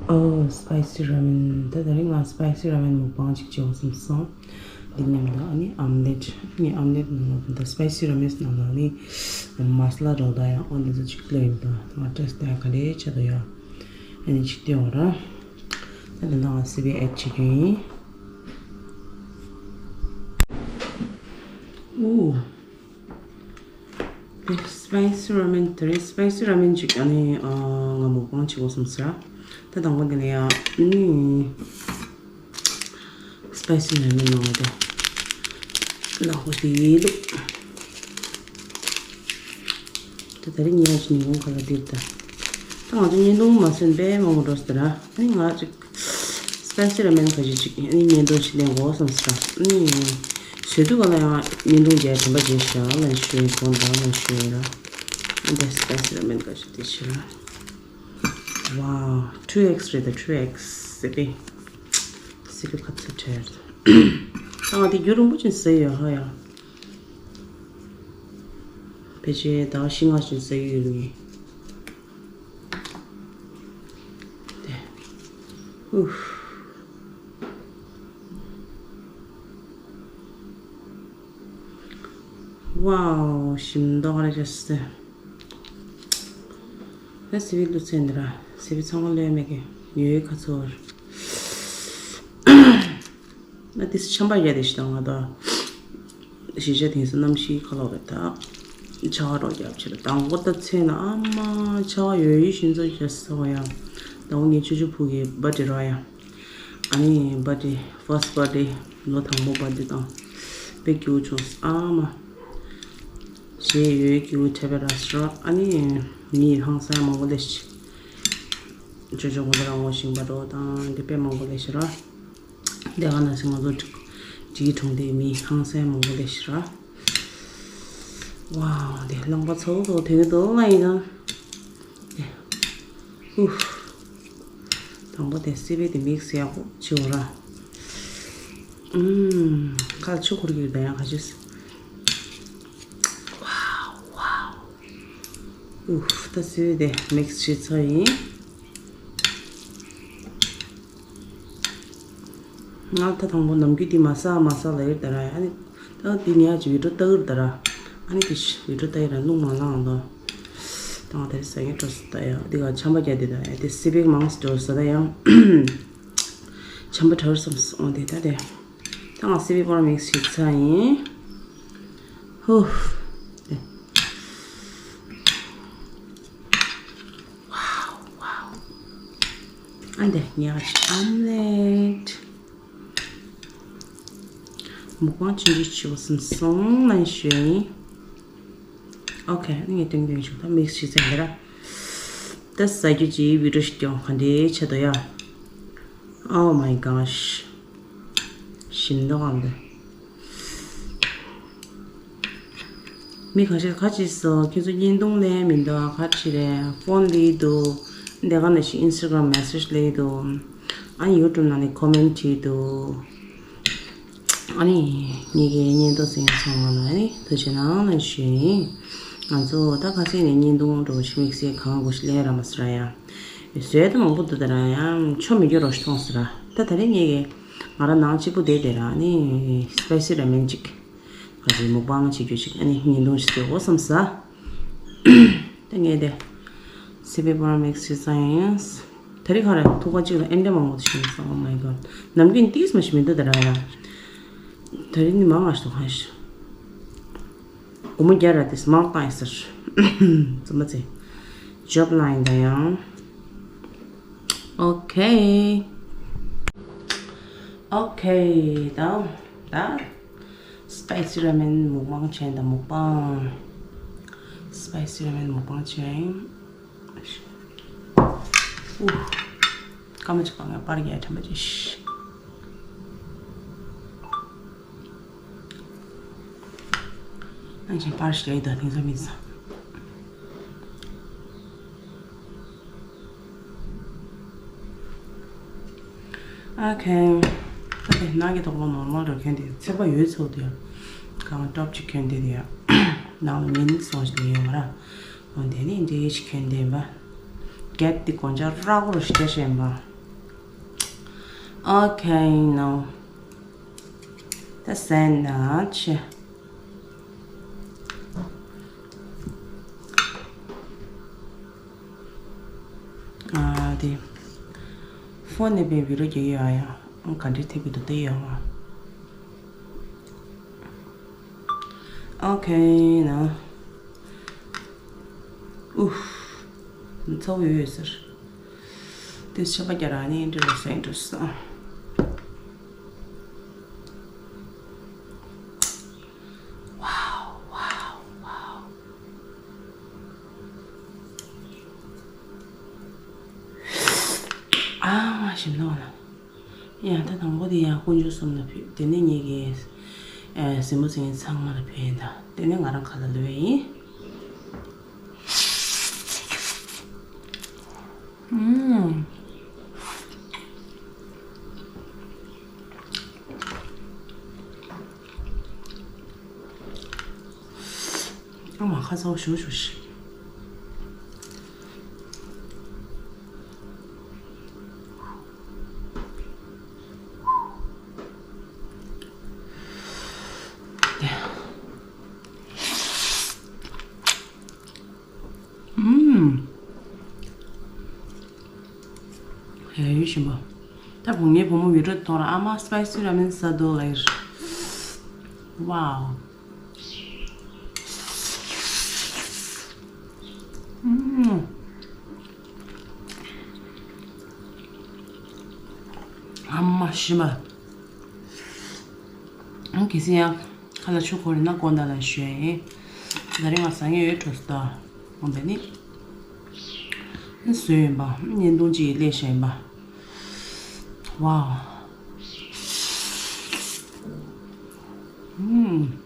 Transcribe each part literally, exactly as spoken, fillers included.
ཨོ། སི་པའི་སི་ར་མེན། ད་དེ་རིང་ང་སི་པའི་སི་ར་མེན་མུག་པང་ཅིག་བྱེད་དགོས་བསམ་སོང་། འདི་མཉམ་དུ་ཨ་ནི་ཨམ་ལེཊ། ངས་ཨམ་ལེཊ་ནང་ལ་ད་སི་པའི་སི་ར་མེན་ནང་ལ་ནི་མ་ས་ལ་འདྲ་བོ་ད་ཡང་ཨོ་འདི་ཚོ་ཅིག་བླུགས་ཡིན། ད་ང་ཊེ་སི་ཊི་ཡང་ག་འདྲས་བྱེད་དོ་ཡ། ཨ་ནི་ཅིག་སྟོན་འོ་ར། ད་དེ་ནང་ང་སི་པའི་ཨེཌ་བྱེད་རྒྱུ་ཡིན། ཨུ། དེ་སི་པའི་སི་ར་མེན། དེ་རིང་སི་པའི་སི་ར་མེན་ཅིག་ཨ་ནི་ཨ་ང་མུག་པང་བྱེད་དགོས་བསམ་ཟེར། ད་དང་པོ་དེ་ལ་ཡ་ཨ་ནི་སི་པའི་སི་ར་མེན་ནང་ལ་དེ་ནག་པོ་དེ་ཡིན་ལུགས། ད་དེ་རིང་ཉལ་ཅིག་ཉིན་གུང་ཁ་ལག་འདིར་ད། ད་ང་ཚོ་བརྙན་ཐུང་མ་སོན་པས་མང་པོ་འགྲོ་སི་ད་ར། ཨ་ནི་ང་ཅིག་སི་པའི་སི་ར་མེན་ཁ་ཤས་ཅིག་ཨ་ནི་བརྙན་ཐུང་ཅིག་ལེན་དགོས་བསམ་སི་ད། ཨ་ནི་བཟོས་དུས་ག་ལ་ཡང་བརྙན་ཐུང་རྒྱག་དྲན་པ་བརྗེད་ཤག་ལན་ཞུ་ཡིན། གོང་དང་ལན་ཞུ་ཡིན་ར། ཨ་འདི་སི་པའི་སི་ར་མེན་ཁ་ཤས་དེ་ཤི་ར། ཝའོ། ཊུ་ཨེག་སི་རེད་ད། ཊུ་ཨེག་སི་ཟེར་པས། སི་ཀི་ཁ་ཚ་བྲལ། ད་ང་དེ་རྒྱུན་རིང་པོ་ཅིག་ཟས་ཡོད་ཧ་ཡ། ཕལ་ཆེར་ཟླ་བ་བཞི་ལྔ་ཞིག་ཟ་གི་ཡོད་རེད། དེ། ཨུ། ཝའོ། ཞིམ་མདོག་རེད་ཅེས་ཟེར། ད་སི་པའི་བླུགས་ཚར་འདི་ར། སི་པའི་ཚང་མ་བླུགས་མེད་ཀི་ཡོད་ཁ་ཚོར། ང་དེ་ཆམ་པ་རྒྱག་དེ་ཞིག་དང་ང་ད་གཞིས་ཆགས་དེང་སང་གནམ་གཤིས་ཁ་ལོག་རེད་ད། ཆར་པ་རོགས་རྒྱབ་ཕྱིར་དང་པོ་ད་ཚེ་ན་ཨ་མ་ཆར་པ་ཡོད་ཡོད་ཤིན་ཙོ་རྒྱག་སོ་ཡ། དང་པོ་ངའི་ཆུ་ཆུ་ཕུག་གི་བར་ཌེ་རོ་ཡ། ཨ་ནི་བར་ཌེ་ཕར་སི་བར་ཌེ་ལོ་དང་པོ་བར་ཌེ་དང་དཔེ་སྐྱིད་པོ་བྱུང་ཨ་མ། གཞས་ཡོད་སྐྱིད་པོ་འཁྲབ་པའི་ར་སི་ར། ཨ་ནི་མི་ཧང་སང་མང་པོ་སླེབས་ཤག་ཅོ་ཅོ་གོ་ལ་རང་ངོ་ཞིང་པ་འགྲོ་དང་དེ་དཔེ་མང་པོ་སླེབས་ཤག་ར། དེ་ག་ན་སི་ང་ཚོ་འགྲིག་གྲོང་སྡེའི་མི་ཧང་སང་མང་པོ་སླེབས་ཤག་ར། ཝའོ། དེ་རླངས་པ་ཚ་བོ་ཚ་བོ་དེ་གི་འདུག་ང་ཡིན་ན། དེ། ཧུ། དང་པོ་དེ་སི་པའི་དེ་མིག་སི་ཡག་པོ་བྱེད་འོ་ར། ཨུམ། ཁ་ལ་ཆུ་འཁོར་གྱི་ཡོད་ད་ཡང་ཁ་ཤས། ཝའོ་ཝའོ། ཨུ། ད་སི་པའི་དེ་མིག་སི་བྱེད་ཚར་ཡིན། ང་ད་དང་པོ་ནམ་རྒྱུན་འདི་མ་ཟ་མ་ཟ་ལབ་ཡོད་ད་ར། ཨ་ནི་ད་འདི་ཉག་ཅིག་བི་ཌིའོ་ལྟ་གི་རེད་ད་ར། ཨ་ནི་དེ་བི་ཌིའོ་ལྟ་ཡི་ར་རླུང་མ་ལངས་ལ། ད་ང་དེ་ཟ་ངེ་འགྲོ་སོང་ད་ཡ། འདི་ག་ཆམ་པ་རྒྱག་དེ་ད་ཡ། དེ་སི་པའི་མང་སི་འགྲོ་ཟ་ད་ཡང་ཆམ་པ་དྲག་བསམ་སོང་དེ་ད་དེ། ད་ང་སི་པའི་པོ་ར་མིག་སི་བྱེད་ཚར་ཡིན། ཧུ། དེ། ཝའོ་ཝའོ། ཨ་འདི་ཉག་ཅིག་ཨམ་ལེཊ། མུག་པང་ཆུང་ཆུང་བྱེད་དགོས་བསམ་སོང་ལན་ཞུ་ཡིན། ཨོ་ཁེ། ཨ་ནི་ངས་སྟོན་སྟོན་བྱུང་ད་མིག་སི་བྱེད་ཚར་ཡིན་ད་ར། ད་ཟ་རྒྱུ་ཅིག་བི་ཌིའོ་ཞིག་སྐྱོང་ག་འདྲའི་ཆེད་དུ་ཡ། Oh my gosh. ཞིམ་མདོག་ཨང་དེ། མི་ཁ་ཤས་ཁ་ཅིག་སོ་ཁྱེད་ཚོ་བརྙན་ཐུང་ལེན་མི་འདུག་ཁ་ཅིག་རེད་ཕོན་ལེན་འདུག་དེ་ག་ནང་བཞིན་ཨིན་སི་ཊ་གྷ་རམ་མེ་སེཇ་ལེན་འདུག་ཨ་ནི་ཡུ་ཊུབ་ནང་ནས་ཁོ་མེན་ཊི་བྲིས་འདུག་ཨ་ནི་ངེད་ཀྱི་བརྙན་ཐུང་གཟིགས་མཁན་ཚང་མ་ལ་ཨ་ནི་ཐུགས་རྗེ་གནང་ལ་ཞུ་ཡིན། ང་ཚོ་ད་ཁ་སང་ནས་བརྙན་ཐུང་འགྲོ་ཤི་མིག་སེ་གང་དགོས་ཤི་ལེན་ར་མ་སི་ར་ཡ། བཟོས་ད་མང་པོ་འདུག་ད་ར་ཡང་ཆོ་མི་འགྱུར་རོ་ཤི་མཐོང་སི་ར། ད་ད་རེས་ངེད་ཀྱི་ང་རང་ནང་གཅིག་པུ་བསྡད་དེ་ར་ཨ་ནི་སི་པའི་སི་ར་མེན་ཅིག་ག་ཚོད་མུག་པང་བྱེད་རྒྱུ་ཅིག་ཨ་ནི་བརྙན་ཐུང་ཞིག་བཟོ་དགོས་བསམ་ས། ད་ངས་དེ་སི་པའི་པོ་ར་མིག་སི་ཙང་ཡིན། ད་རེས་ཁ་ར་ཐུག་པ་གཅིག་ལ་ཨེ་འདྲ་མང་པོ་ཞིག་ཡིན་སོང་། Oh my god. ནམ་རྒྱུན་ཏིས་མ་ཞིག་མི་འདུག་ད་ར་ཡ། ད་རེས་ནི་མང་ང་ཞིག་འདུག་ཧ་ཤི། སྒོར་མོ་བརྒྱ་ར་ཏིས་མང་བཏང་ཡིན་ཟེར། ཙམ་པ་ཚེ། ཇོབ་ལ་ཡིན་ད་ཡང་། ཨོ་ཁེ། ཨོ་ཁེ། ད་ད། སི་པའི་སི་ར་མེན་མུག་པང་བྱས་དང་མུག་པང་། སི་པའི་སི་ར་མེན་མུག་པང་བྱས། ཨུ། སྐར་མ་གཅིག་པ་ངས་པར་རྒྱག་དྲན་པ་ཅིག་ཨ་ཅེ་པར་ཞིག་ལས་དང་དེང་སང་མིན་ས། ཨ་ཁེ། ད་དེ་ནང་གི་དོག་པོ་ནོར་མལ་འགྲོ་མཁན་དེ་ཚེར་པ་ཡོད་ཚོད་དེ་ཡང་གང་ཊོབ་ཅིག་གྱོན་དེ་དེ་ཡང་ནང་ལ་མིན་སོང་ཞིག་ཡོད་མ་ར། འོ་དེ་ནི་འདྲེ་ཞིག་གྱོན་དེ་ཡིན་པ། གེད་དེ་གོན་ཆ་རག་རུ་ཞིག་རྒྱ་ཞན་པ། Okay, no. ད་ཟས་ན་ཆེ། ཨ་དེ། ཕོན་ནས་པའི་བི་རོ་རྒྱག་ཡོད་ཨ་ཡ། ག་འདྲའི་ཐེབས་ཀྱི་འདུག་ལྟ་ཡོད་ཨ། Okay, no. ཨུཧ། ཚ་བོ་ཡོད་ཟེར། དེ་ཆད་པ་རྒྱག་ར་ནི་འདྲི་རོགས་ཟེར་འགྲོ་སོང་། Wow, wow, wow. ཨ་མ་ཞིམ་ནོ་ལ། ཡང་ད་དང་པོ་དེ་ཡང་དཀོན་མཆོག་གསུམ་ལ་ཕུལ། དེ་ནས་ངེད་ཀྱི་ཨ་གཟིགས་མོ་གཟིགས་མཁན་ཚང་མ་ལ་ཕུལ་ཡིན་ད། དེ་ནས་ང་རང་ཁ་ལ་ལུས་ཡིན། ཨུམ། ཨ་མ་ཁ་ཚ་བོ་ཞུ་ཞུ་ཞིག་ཨུམ། ཡ་ཡུལ་ཞིམ་པོ། ད་བུ་ངའི་བུ་མོ་བི་རོ་ཐོག་ལ་ཨ་མ་སི་པའི་སི་ར་མེན་ཟ་འདུག་ལབ་ཡོད། Wow. ཨུམ། ཨ་མ་ཞིམ་པ། ཨང་གལ་སྲིད་ཡང་ཁ་ལ་ཆུ་འཁོར་ཡིན་ན་དགོང་དག་ལ་ཞོན་ཡིན། ད་རིང་ང་ཟ་ངེས་ཡོད་འགྲོ་སོང་ད། འོ་འདི་ནི། བཟོས་ཡིན་པ། བརྙན་ཐུང་ཅིག་ལས་བཞག་ཡིན་པ། Wow. ཨུམ།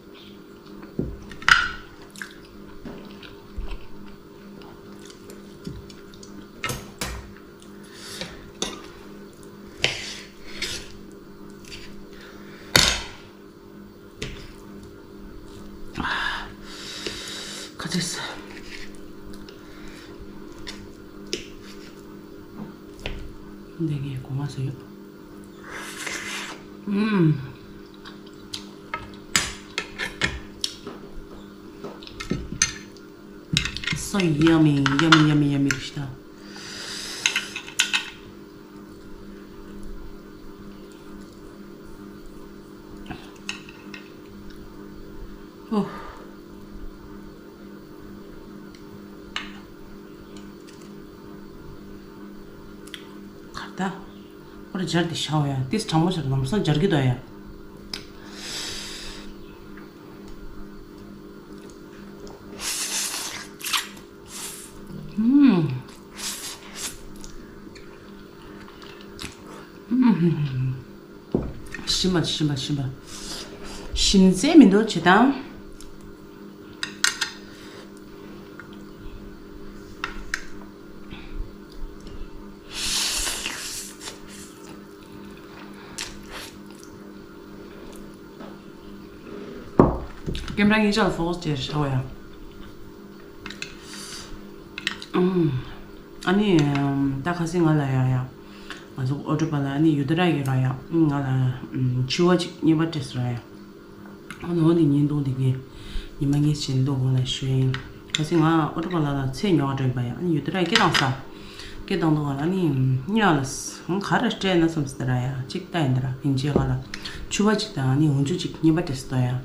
ཁ་ཚིག་ཟ། འདི་ངས་གོང་མ་ཟོས་ཡོད། ཨུམ། So yummy, yummy, yummy, yummy. ཨོ། གར་ད། ཨོ་ར་སྦྱར་ཏེ་ཤའོ་ཡ། ཏིས་གྲང་མོ་ཤར་ལམ་སང་སྦྱར་གི་དོ་ཡ། ཨུམ། ཨུམ། ཞིམ་པ་ཞིམ་པ་ཞིམ་པ། ཞིམ་ཚད་མི་འདུག་བྱེད་སྟངས། ཀེམ་ར་ངའི་ཅག་ལ་ཕོ་ཁས་བྱས་བཞག་པ་ཡ། ཨུམ། ཨ་ནི་ད་ཁ་སང་ང་ལ་ཡ་ཡ། ང་ཚོ་ཨོ་ཊོ་པ་ལ་ཨ་ནི་ཡུ་ཏ་ར་གི་ར་ཡ། ང་ལ་ཕྱུ་པ་ཅིག་རྔན་པ་སྤྲད་སོང་ར་ཡ། ཨ་ནི་འོ་འདི་བརྙན་ཐུང་འདི་ངས་ཉི་མ་ངས་བྱིན་འདུག་གོ་ལ་ཞུ་ཡིན། ཁ་སང་ང་ཨོ་ཊོ་པ་ལ་ལ་ཚེ་ཉོ་བ་འགྲོ་ཡིན་པ་ཡ། ཨ་ནི་ཡུ་ཏ་ར་སྐད་བཏང་ས། སྐད་བཏང་འདུག་ག་ལ་ཨ་ནི་ཉ་ལ་ང་ག་རེ་སྤྲད་ན་བསམ་སྟེ་ར་ཡ། གཅིག་ལྟ་ཡིན་ད་ར་ཕིན་ཆེ་ག་ལ་ཕྱུ་པ་ཅིག་དང་ཨ་ནི་འོ་འཇུ་ཅིག་རྔན་པ་སྤྲད་སོང་ཡ།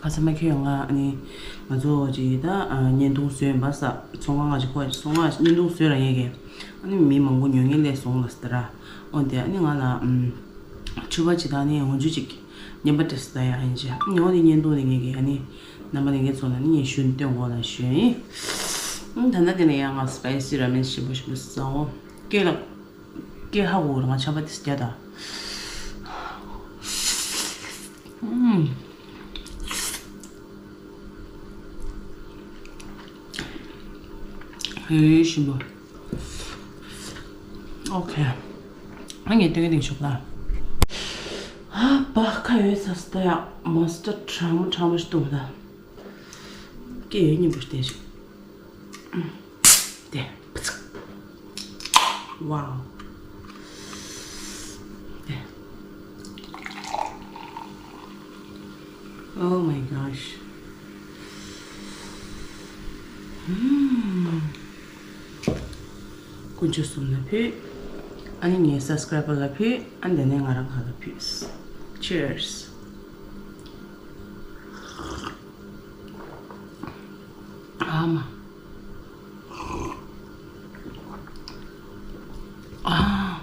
ཁ་སང་མ་ཁྱོད་ང་ཨ་ནི་ང་ཚོ་ཅིག་ད་བརྙན་ཐུང་བཟོས་ཡིན་པ་ས་ཚོང་ཁང་ང་ཅིག་ཁོ་ཚོང་ཁང་བརྙན་ཐུང་བཟོས་ར་ཡས་ཀྱི། ཨ་ནི་མི་མང་པོ་ཉོ་མཁན་སླེབས་སོང་ལ་སྟེ་ར། འོ་དེ་ཨ་ནི་ང་ལ་ཕྱུ་པ་ཅིག་དང་ཨ་ནི་འོ་འཇུ་ཅིག་རྔན་པ་སྤྲད་སོང་ཡ་ཡིན་ཅེ། ཨ་ནི་འོ་དེ་བརྙན་ཐུང་དེ་ངས་ཀྱི་ཨ་ནི་རྣམ་པ་ལྷན་རྒྱས་ཚོ་ལ་ནི་ངས་ཞུ་ནས་སྟོན་དགོས་ལ་ཞུ་ཡིན། ཨ་ད་ལྟ་དེ་ལ་ཡང་ང་སི་པའི་སི་ར་མེན་ཞིམ་པོ་ཞིམ་པོ་ཟ་འོ། སྐད་ལ་སྐད་ཧ་གོ་ར་ང་ཆམ་པ་དེ་སྐྱ་ད། ཨུམ། ཧེ་ཞིམ་པོ། ཨོ་ཁེ། ཨ་ངས་སྟོན་གི་དེ་ཤོག་ལ། ཨ་བ་ཁ་ཡོད་ས་སྟ་ཡ། མོན་སི་ཊར་གྲང་མོ་གྲང་མོ་ཞིག་བཏུང་ད། སྐད་ཡོད་སྙིང་པོ་ཞིག་བསྟན་ཞིག་དེ། ཝའོ། Oh my gosh. ཀུན་སྤྱོད་གསུམ་ལ་ཕུལ། ཨ་ནི་ངའི་སབ་སི་ཀ་རའི་བར་ལ་ཕུལ། ཨ་ནི་དེ་ནས་ང་རང་ཁ་ལ་ཕུལ། Cheers. ཨ་མ། ཨ།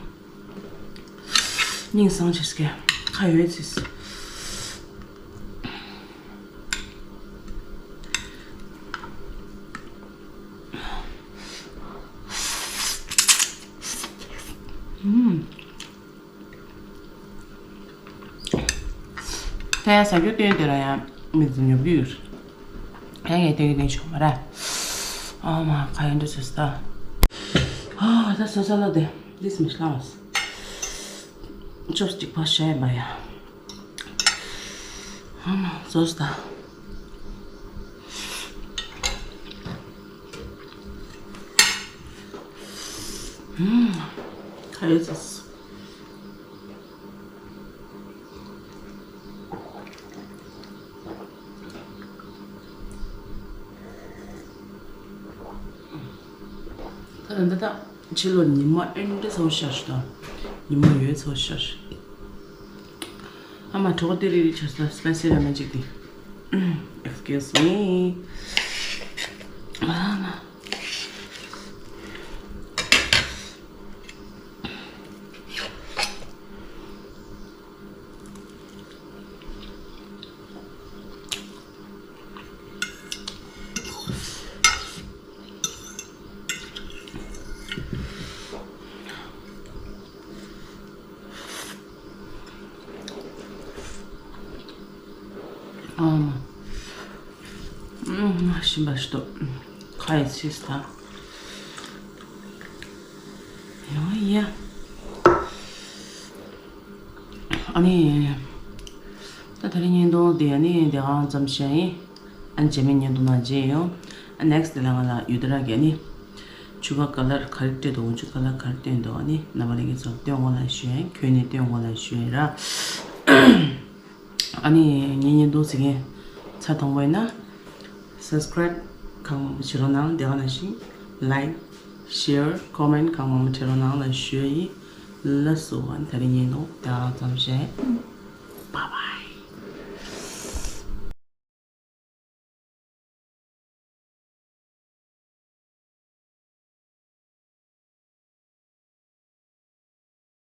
སྙིང་སང་ཆེ་སྐད་ཁ་ཡོད་ཚིས། ད་ཡང་ཟ་རྒྱུ་སྟོན་དེ་ལ་ཡང་མི་ཚོ་ཉོབ་རྒྱུ་ཡོད། ཡང་ངས་སྟོན་གྱི་སྟོན་ཆོག་མ་ར། ཨ་མ་ཁ་ཡོད་འདུག་ཟེར་ད། ཨ་ད་ཟ་ས་ལ་དེ་འདིས་མི་ཤ་ལ། ཅོབ་སི་ཊིག་ཕར་བཞག་ཡིན་པ་ཡ། ཨ་མ་ཟོས་ད། ཨུམ། ཁ་ཡོད་ཚོས། ད་ད་ད་ད། ཕྱི་ལོགས་ཉི་མ་ཨེ་འདྲ་ཚ་པོ་ཤར་ཤག་ད། ཉི་མ་ཡོད་ཚ་པོ་ཤར་ཤག་ཨ་མ་གྲོད་ཁོག་ཏི་རི་རི་ཆགས་སོང་། སི་པའི་སི་ར་མེན་ཅིག་དེ། Excuse me. ཨ་མ། ཨམ། ཨམ། ཞིམ་པ་ཞིག་འདུག་ཁ་ཡི་ཚིས་དང་། ཡང་ཡ། ཨ་ནི། ད་དེ་རིང་བརྙན་ཐུང་དེ་ཨ་ནི་དེ་གང་ཙམ་བཤད་ཡིན། ཨ་ནི་རྗེས་མའི་བརྙན་ཐུང་ནང་མཇལ་ཡོང་། ཨ་next དེ་ལ་ང་ལ་ཡུལ་དེ་ར་གི་ཨ་ནི། ཕྱུ་པ་ཀ་ལར་ག་རེ་སྤྲད་འདུག་འོ་ཆུ་ཀ་ལར་ག་རེ་སྟོན་འདུག་ཨ་ནི་རྣམ་པ་ལྷན་རྒྱས་ཚོར་སྟོན་དགོས་ལ་ཞུ་ཡིན། ཁྱོན་ནས་སྟོན་དགོས་ལ་ཞུ་ཡིན་ར། ཨ་ནི་ངའི་བརྙན་ཐུང་གཟིགས་མཁན་ཚར་དང་པོ་ཡིན་ན། Subscribe གང་མང་པོ་བྱེད་རོགས་གནང་། དེ་ག་ནང་བཞིན་Like, Share, Comment གང་མང་པོ་བྱེད་རོགས་གནང་ལ་ཞུ་ཡིན། ལགས་སོ། ཨ་ནི་དེ་རིང་བརྙན་ཐུང་དེ་ག་ཙམ་བཤད།